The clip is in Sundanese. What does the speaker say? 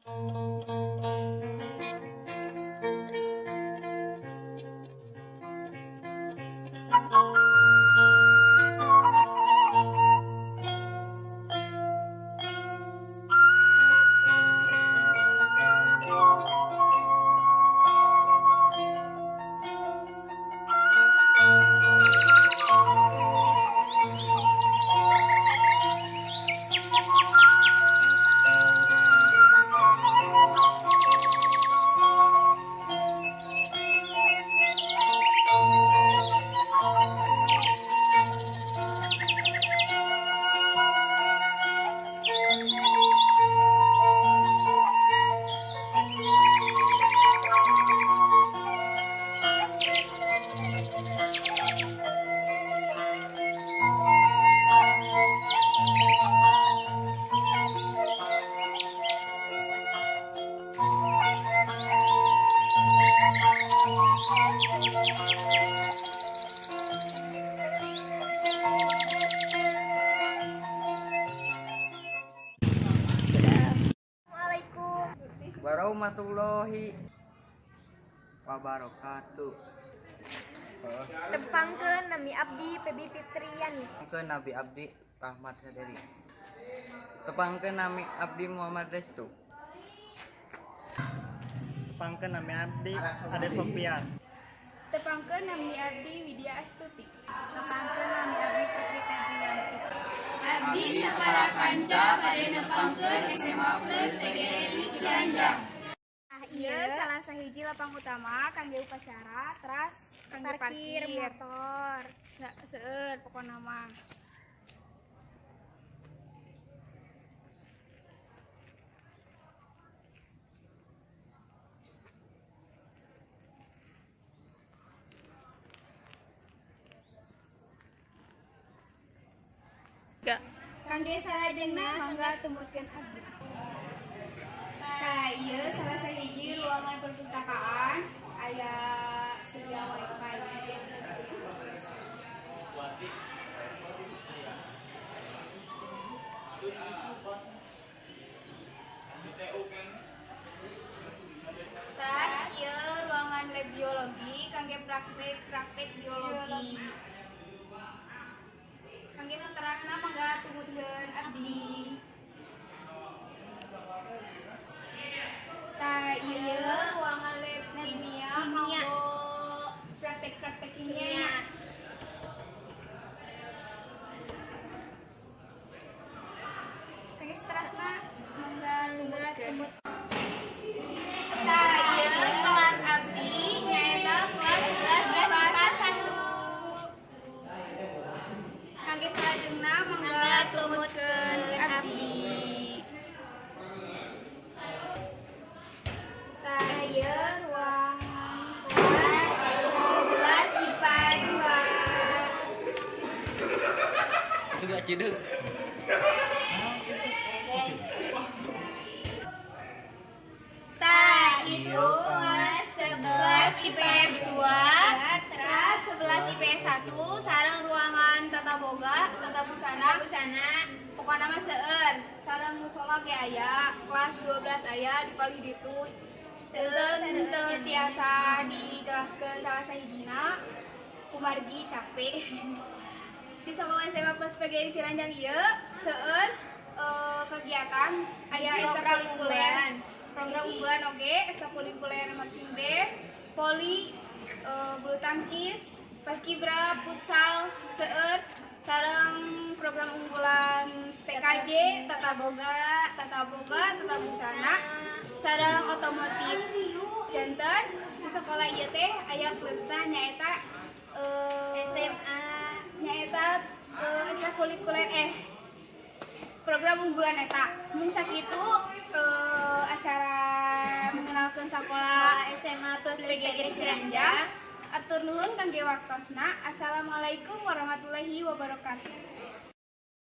Assalamualaikum warahmatullahi wabarakatuh. Tepangkeun nami abdi Pebi Fitriani. Tepangkeun nami abdi Rahmat Saderi. Tepangkeun nami abdi Muhammad Restu. Tepangkeun nami abdi Ade Sofian. Tepangkeun nami abdi Widya Astuti. Tepangkeun nami abdi Putri Febrianti. Abdi sapara kanca bade nepangkeun SMA Plus PGRI Ciranjang. Nah, ieu salah sahiji lapang utama kangge upacara, teras kangge parkir motor. Seueur pokona mah. Kangge salajengna mangga tumutkeun abdi. Tah, ieu salah sahiji ruangan perpustakaan aya sedia wifi. Tas ieu ruangan lab biologi kangge praktek-praktek biologi. Kangge saterasna mangga tumutkeun abdi. Tah, ieu ruangan lab kimia kanggo praktek-praktek kimia. Kangge saterasna mangga tumut. Tah, ieu kelas abdi nyaeta kelas 11 IPA 1. Kangge salajengna mangga tumutkeun abdi. Tah, ieu ruangan kelas 12 IPA 2. Juga cideuk. Tah, itu kelas 11 IPS 2, terus 11 IPS 1, sareng ruangan tata boga, tata busana, pokona mah seueur. Sareng musola ge aya, kelas 12 aya di palih ditu. Seueur teu tiasa dijelaskeun salah sahijina, kumargi capek. Di sekolah SMA Plus PGRI Ciranjang ieu seueur kegiatan aya ekstrakurikuler. Program unggulan oge, ekstrakurikuler marching band, poli, bulu tangkis, paskibra, futsal, seueur, sareng program unggulan TKJ, tata boga, tata busana, sareng otomotif. Janten di sekolah ieu teh aya plusna nyaeta SMA, nyaeta ekstrakurikuler program unggulan eta. Mung sakitu acara mengenalkeun sekolah SMA Plus PGRI Ciranjang. Atur nuhun kangge waktosna. Assalamualaikum warahmatullahi wabarakatuh.